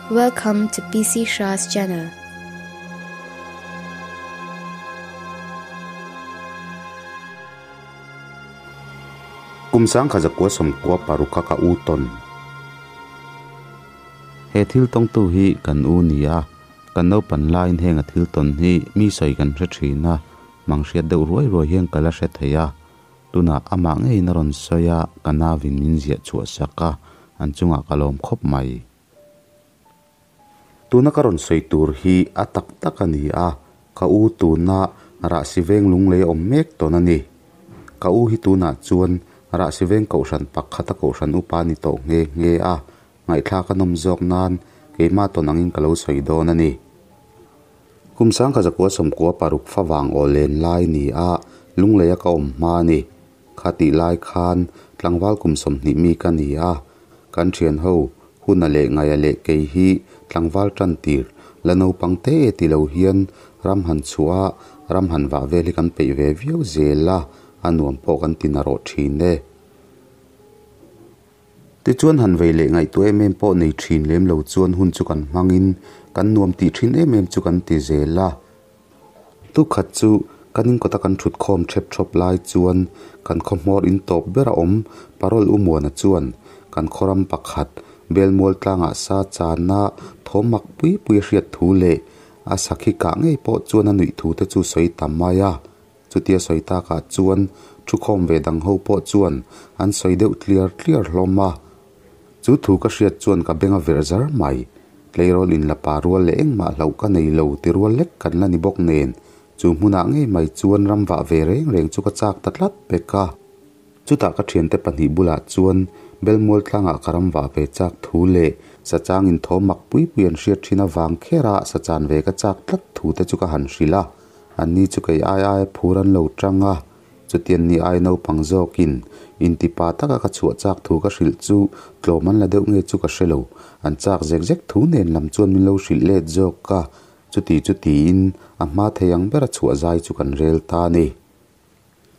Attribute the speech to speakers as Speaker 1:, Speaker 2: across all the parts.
Speaker 1: Welcome to PC Shah's channel.
Speaker 2: Kum 1996 kha ka u tawn. He thil tawngtu hi kan u ni a, kan naupan laiin heng a thil tawn hi mi sawi kan hre thin a, mang hriat deuh ruai ruai hian ka la hre thei a. Tunah amah ngeiin a rawn sawi a, ka nauin min ziah chhuah sak a, an chungah ka lawm khawp mai. Tuna ka rawn sawi tur hi a tak tak a ni a, ka u tuna Rahsi veng lunglei a awm mek tawn a ni. Ka u hi tunah chuan Rahsi veng kohhran pakhata kohhran upa a ni tawh nghe nghe a, Ngaihthlak a nawm zawk nan keimah tawn angin ka lo sawi dawn a ni. Kum 1996 favang aw len lai ni a Lungleia ka awm hma a ni. Kha tih lai khan tlangval kum 20 mi ka ni a, kan thian ho huna leh ngaia leh kei hi tlangval tan tir la naupang te e ti lo hian ram han chhuah a, ram han vah vel hi kan peih ve viau zel a, a nuam pawh kan ti narawh thin e. Tichuan han vei leh ngaihtuah em em pawh nei thin lem lo chuan hun chu kan hmangin kan nuam tih thin em em chu kan ti zel a. Tukhat chu kan inkawta kan thut khawm thep thawp lai chuan kan khawhmawr in tawp ber a awm Parol Umuana chuan kan khawram pakhat Belmual tlangah sa chana thawm mak pui pui a hriat thu leh a sakhi kah ngei pawh chuan a nuih thu te chu sawi ta mai a. Chutia sawi takah chuan thukhawm ve dang ho pawh chuan an sawi deuh tliar tliar hlawm a. Chu thu ka hriat chuan ka beng a verh zar mai. Tleirawl in la pa rual leh engmah hlauh ka nei lo ti rual lek kan la ni bawk nen, chu hmunah ngei mai chuan ram vah ve reng reng chu ka chak ta tlat pek a. Chutah ka thiante pahnih bulah chuan Belmual tlangah ka ram vah ve chak thu leh sachang in thaw mak pui pui an hriat thin avang kher a sachan ve ka chak tlat thu te chu ka han hrilh a. Anni chu kei ai ai phur an lo tang a, chutiang ni ai naupang zawkin intipa taka ka chhuah chak thu ka hrilh chu tlawm an la deuh nge chu ka hre lo. An chak zek zek thu nen lam chuan min lo hrilh let zawk a, chuti chu tiin a hma thei ang bera chhuah zai chu kan rel ta a ni.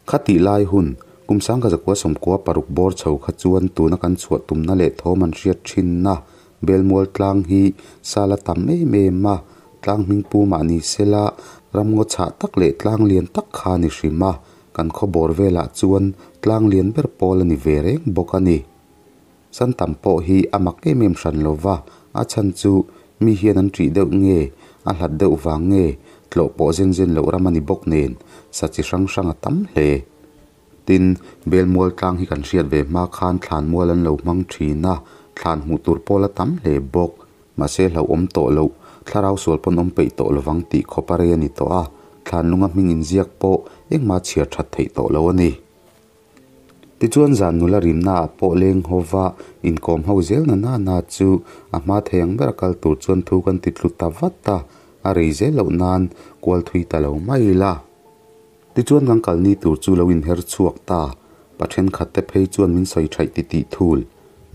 Speaker 2: Khatih lai hun, kum 1996 bawr chho kha chuan tuna kan chhuah tumna leh thawm an hriat thinna Belmual tlang hi sal a tam em em a, tlang hming pu mah ni sela ramngaw chhah tak leh tlang lian tak kha a ni hrim a, kan khaw bawr velah chuan tlang lian ber pawl a ni ve reng bawk a ni. San tam pawh hi a mak em em hran lo va, a chhan chu mi hian an ṭih deuh nge, a hlat deuh vang nge, tlawh pawh zen zen loh ram a ni bawk nen, sa chi hrang hrang a tam hle. Tin, Belmual tlang hi kan hriat ve hma khan thlanmual an lo hmang thin a, thlan hmuh tur pawl a tam hle bawk. Mahse hlauhawm tawh loh, thlarau sual pawn awm peih tawh lovang tih khawp a rei a ni tawh a, thlanlunga hming inziak pawh engmah chhiar that theih tawh lo a ni. Tichuan zan nula rimnaah pawh leng hova inkawm ho zel na na na chu a hma thei ang ber a kal tur chuan thu kan ti tlu ta vat a, a rei zel loh nan kual thui ta lo mai ila. Tichuan kan kalni tur chu lo inher chhuak ta, pa thenkhat te phei chuan min sawi thaih ti tih thul.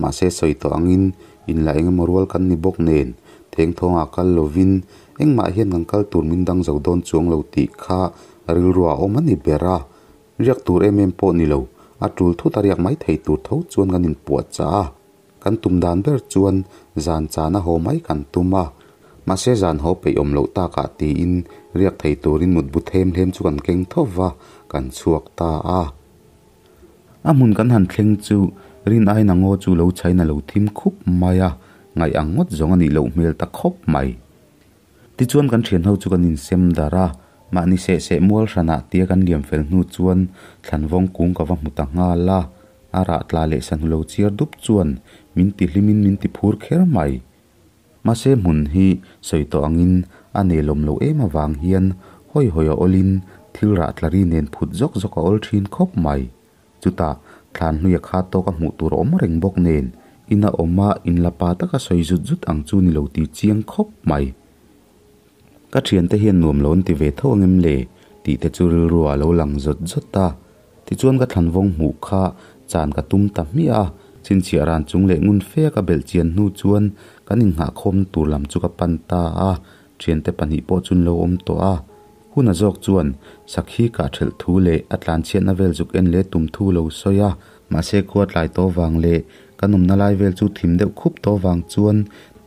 Speaker 2: Mahse sawi tawh angin inla eng emaw rual kan ni bawk nen thengthawngah kal lovin engmah hian kan kal tur min dang zo dawn chuang lo tih kha rilru a awm a ni ber a. Riak tur em em pawh ni lo, a tul thut a riak mai thei tur tho chuan kan inpuahchah a. Kan tum dan ber chuan zan chan a haw mai kan tum a, mahse zan haw peih awm loh takah tiin riak thei turin mutbu them hlem chu kan keng tho va, kan chhuak ta a. A hmun kan han thleng chu rin aiin a ngaw chu lo chhain a lo thim khup mai a, ngaih ang ngawt zawng a nih loh hmel ta khawp mai. Tichuan kan thianho chu kan insem darh a, mahni seh seh mual hranah tia kan liam fel hnu chuan thlanvawng kung ka va hmu ta nghal a, a rah tla leh sahnu lo chiar dup chuan min ti hlimin min ti phur kher mai. Mahse hmun hi sawi tawh angin a nelawm loh em avang hian hawi hawi a awlin thil rah tla ri nen phut zawk zawk a awl thin khawp mai. Chutah, thlan hluia kha tawk a hmuh tur a awm reng bawk nen, ina awm a inla pa taka sawi zut zut ang chu ni lo ti chiang khawp mai. Ka thiante hian nuam lo an ti ve tho ang em le? tih te chu rilru ah a lo lang zawt zawt a. Tichuan ka thlanvawng hmuh kha chan ka tum ta hmiah a, chhinchhiah ran chung leh ngun fe a ka belh chian hnu chuan kan inngahkhawm tur lam chu ka pan ta a, thiante pahnih pawh chu an lo awm tawh a. Hun a zawk chuan Sakhi kah thelh thu leh a tlanchhiatna vel zuk en leh tum thu lo sawi a, mahse khua tlai tawh vang leh kan awmna lai vel chu thim deuh khup tawh vang chuan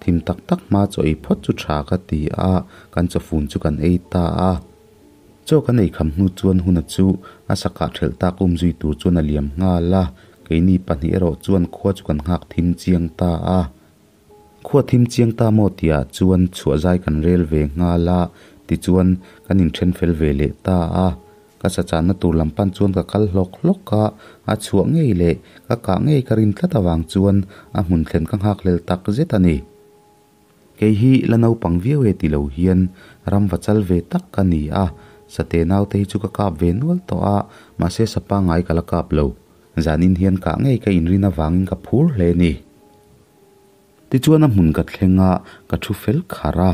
Speaker 2: Thim tak tak hma chaw ei phawt chu tha ka ti a, kan chawfun chu kan ei ta a. Chaw kan ei kham hnu chuan Huna chu a sakah thelh tak um zui tur chuan a liam nghal a, keini pahnih erawh chuan khua chu kan nghak thim chiang ta a. Khua thim chiang ta maw tihah chuan chhuah zai kan rel ve nghal a, tichuan kan inthen fel ve leh ta a. Ka sa channa tur lam pan chuan ka kal hlawk hlawk a, a chhuah ngei leh ka kah ngei ka rin tlat avang chuan a hmun thlen ka nghakhlel tak zet a ni. Kei hi la naupang viau e ti lo hian ram va chal ve tak ka ni a, sate naute hi chu ka kap ve nual tawh a, mahse sa pangngai ka la kap lo. Zanin hian kah ngei ka inrin avangin ka phur hle ni. Tichuan a hmun ka thleng a, ka thu fel kharh a.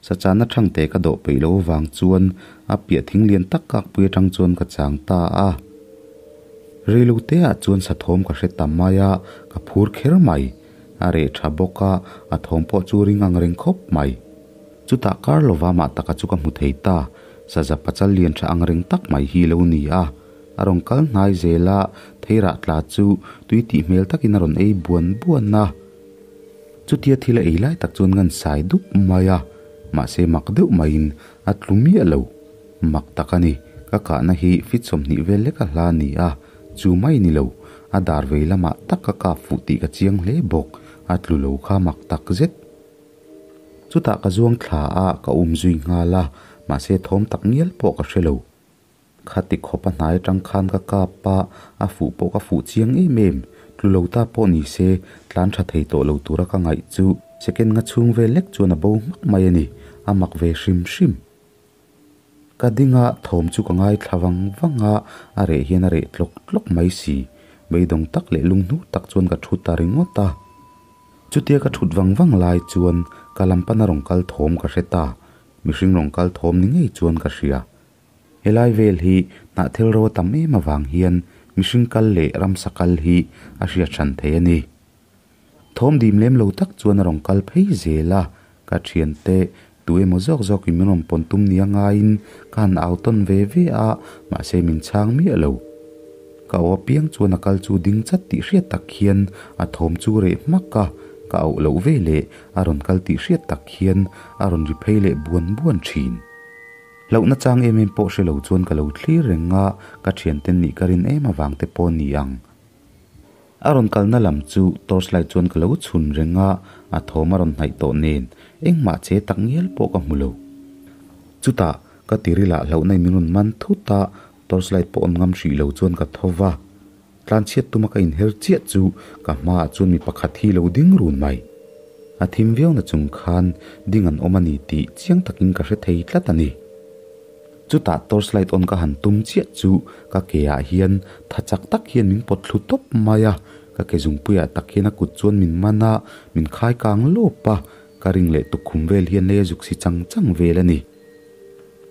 Speaker 2: Sachana thangte ka dawh peih loh avang chuan a piah thing lian tak kakpui atang chuan ka chang ta a. Reilote ah chuan sathawm ka hre ta mai a, ka phur kher mai. A reh tha bawk a, a thawm pawh chu ring ang reng khawp mai. Chutah kar lova mah taka chu ka hmu thei ta, saza pachal lian tha ang reng tak mai hi lo ni a. A rawn kal hnai zel a, theirah tla chu tui tih hmel takin a rawn ei buan buan a. Chutia thil a ei lai tak chuan ngan sai dup mai a, mahse mak deuh maiin a tlu miah lo. Mak tak a ni, ka kahna hi fit 20 vel lek a hla a ni a, chu mai ni lo, a dar vei lamah tak ka kap fuh tih ka chiang hle bawk, a tlu lo kha mak tak zet. Chutah ka zuang thla a, ka um zui nghal a, mahse thawm tak ngial pawh ka hre lo. Khati khawp a hnai atang khan ka kap a, a fuh pawh ka fuh chiang em em. Tlu lo ta pawh ni se, tlan tha thei tawh lo tura ka ngaih chu second nga chhung vel lek chuan a bo hmak mai a ni, a mak ve hrim hrim. Ka ding a, thawm chu ka ngaithla vang vang a, a reh hian a reh tlawk tlawk mai si. Beidawng tak leh lunghnur tak chuan ka thu ta ringawt a. Chutia ka thut vang vang lai chuan ka lam pana rawn kal thawm ka hre ta, mihring rawn kal thawm ni ngei chuan ka hria. Helai vel hi hnahthel ro a tam em avang hian mihring kal leh ramsa kal hi a hriat hran thei a ni. Thawm dim lem lo tak chuan a rawn kal phei zel a, ka thiante tu emaw zawk zawkin min rawn pawn tum nia ngaiin ka han au tawn ve ve a, mahse min chhang miah lo. Ka au apiang chuan a kal chu ding chat tih hriat tak hian a thawm chu reh hmak a, ka auh loh ve leh a rawn kal tih hriat tak hian a rawn ri phei leh buan buan thin. Hlauhna chang em em pawh hre lo chuan ka lo thlir reng a, ka thianten nih ka rin em avang te pawh ni ang. A rawn kalna lam chu torchlight chuan ka lo chhun reng a, a thawm a rawn hnaih tawh nen engmah che tak ngial pawh ka hmu lo. Chutah ka tirilah hlauhna in min rawn man thut a, torchlight pawh awm ngam hrih lo chuan ka tho va. Tlanchhiat tuma ka inher chiah chu ka hmaah chuan mi pakhat hi lo ding run mai. A thim viau na chung khan ding an awm a ni tih chiang takin ka hre thei tlat a ni. Chutah torchlight on ka han tum chiah chu ka ke ah hian tha chak tak hian min pawt thlu tawp mai a, ka ke zungpuiah tak hian a kut chuan min man a, min khai kang lawp a, ka ring leh tukkhum vel hian lei a zuk si chang chang vel a ni.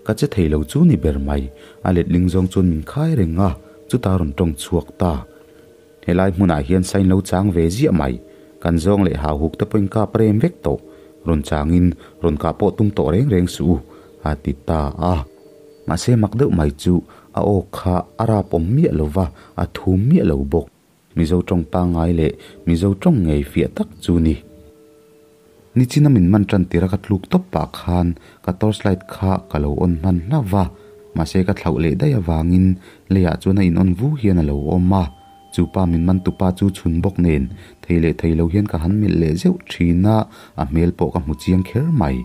Speaker 2: Ka che thei lo chu ni ber mai, a letling zawng chuan min khai reng a, chutah a rawn tawng chhuak ta. Helai hmunah hian sign lo chang ve ziah mai, kan zawng leh hauhuk te pawhin kap rem vek tawh, rawn changin rawn kah pawh tum tawh reng reng suh u, a ti ta a. Mahse mak deuh mai chu a aw kha a rap awm miah lo va, a thum miah lo bawk. Mizo tawng pangngai leh Mizo tawng ngei fiah tak chu ni. Nichina min man tan tir a ka tluk tawp pah khan ka torchlight kha ka lo on hman hlauh va, mahse ka thlauh leh daih avangin leiah chuan a in on vu hian a lo awm a. Chu pa min man tupa chu chhun bawk nen thei leh thei lo hian ka han melh leh zeuh thin a, a hmel pawh ka hmu chiang kher mai.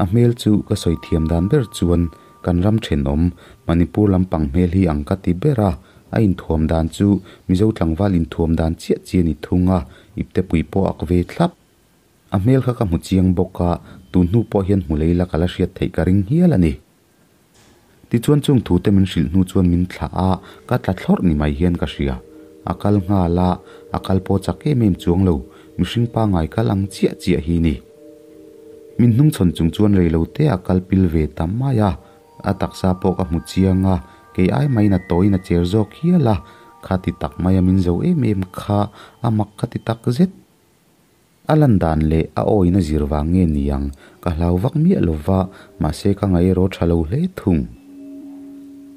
Speaker 2: A hmel chu ka sawi thiam dan ber chuan kan ram thenawm Manipur lampang hmel hi ang ka ti ber a, a inthuam dan chu Mizo tlangval inthuam dan chiah chiah a ni thung a, iptepui pawh ak ve thlap. A hmel kha ka hmu chiang bawk a, tun hnu pawh hian hmu lei la ka la hriat theih ka ring hial a ni. Tichuan chung thu te min hrilh hnu chuan min thlah a, ka tla thlawrh ni mai hian ka hria. A kal nghal a, a kal pawh chak em em chuang lo, mihring pangngai kal ang chiah chiah hi ni. Min hnungchhawn chung chuan rei lo te a kal pil ve ta mai a, a taksa pawh ka hmu chiang a, kei ai maiin a tawiin a cher zawk hial a, kha ti tak maia min zo em em kha a mak ka ti tak zet. A lan dan leh a awin a zir vang nge ni ang, ka hlau vak miah lo va, mahse ka ngaih erawh tha lo hle thung.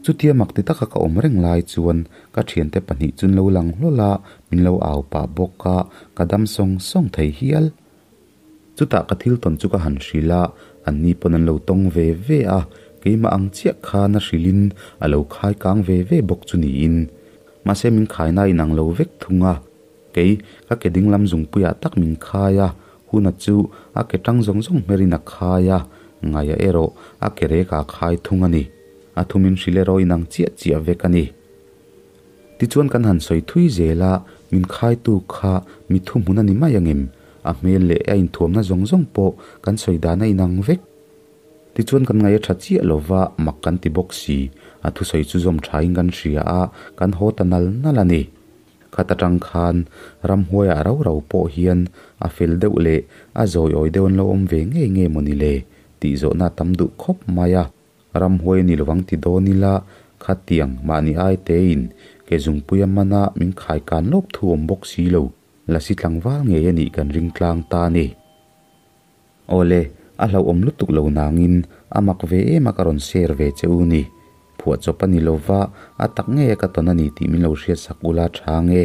Speaker 2: Chutia mak ti taka ka awm reng lai chuan ka thiante pahnih chun lo lang hlawl a, min lo au pah bawk a, ka dam sawng sawng thei hial. Chutah ka thil tawn chu ka han hrilh a, anni pawn an lo tawng ve ve a, keimah ang chiah khan a hrilhin a lo khai kang ve ve bawk chu niin. Mahse min khaina a inang lo vek thung a, kei ka ke ding lam zungpuiah tak min khai a, huna chu a ke tang zawng zawng hmerin a khai a, ngaia erawh a ke rek a khai thung a ni. A thu min hrilh erawh inang chiah chiah vek a ni. Tichuan kan han sawi thui zel a, min khaitu kha mi thuhmun a ni mai angem? A hmel leh a inthuamna zawng zawng pawh kan sawi dan a inang vek. Tichuan kan ngaih a tha chiah lo va, mak kan ti bawk si. A thusawi chu zawm thain kan hria a, kan haw ta nal nal a ni. Khat atang khan ramhuaiah rau rau pawh hian a fel deuh leh a zawiawi deuh an lo awm ve ngei nge mawni le tih zawhna a tam duh khawp mai a. Ramhuai a ni lovang ti dawn ila, khatiang mahni ai tein ke zungpuia mana min khai kan lawp thu awm bawk si lo, lasi tlangval ngei a nih kan ring tlang ta a ni. Awle, a hlauhawm lutuk lo nangin a mak ve em a ka rawn share ve che u ni. Phuahchawp a ni lova, a tak ngei a ka tawn a ni tih min lo hriatsak ula tha nge.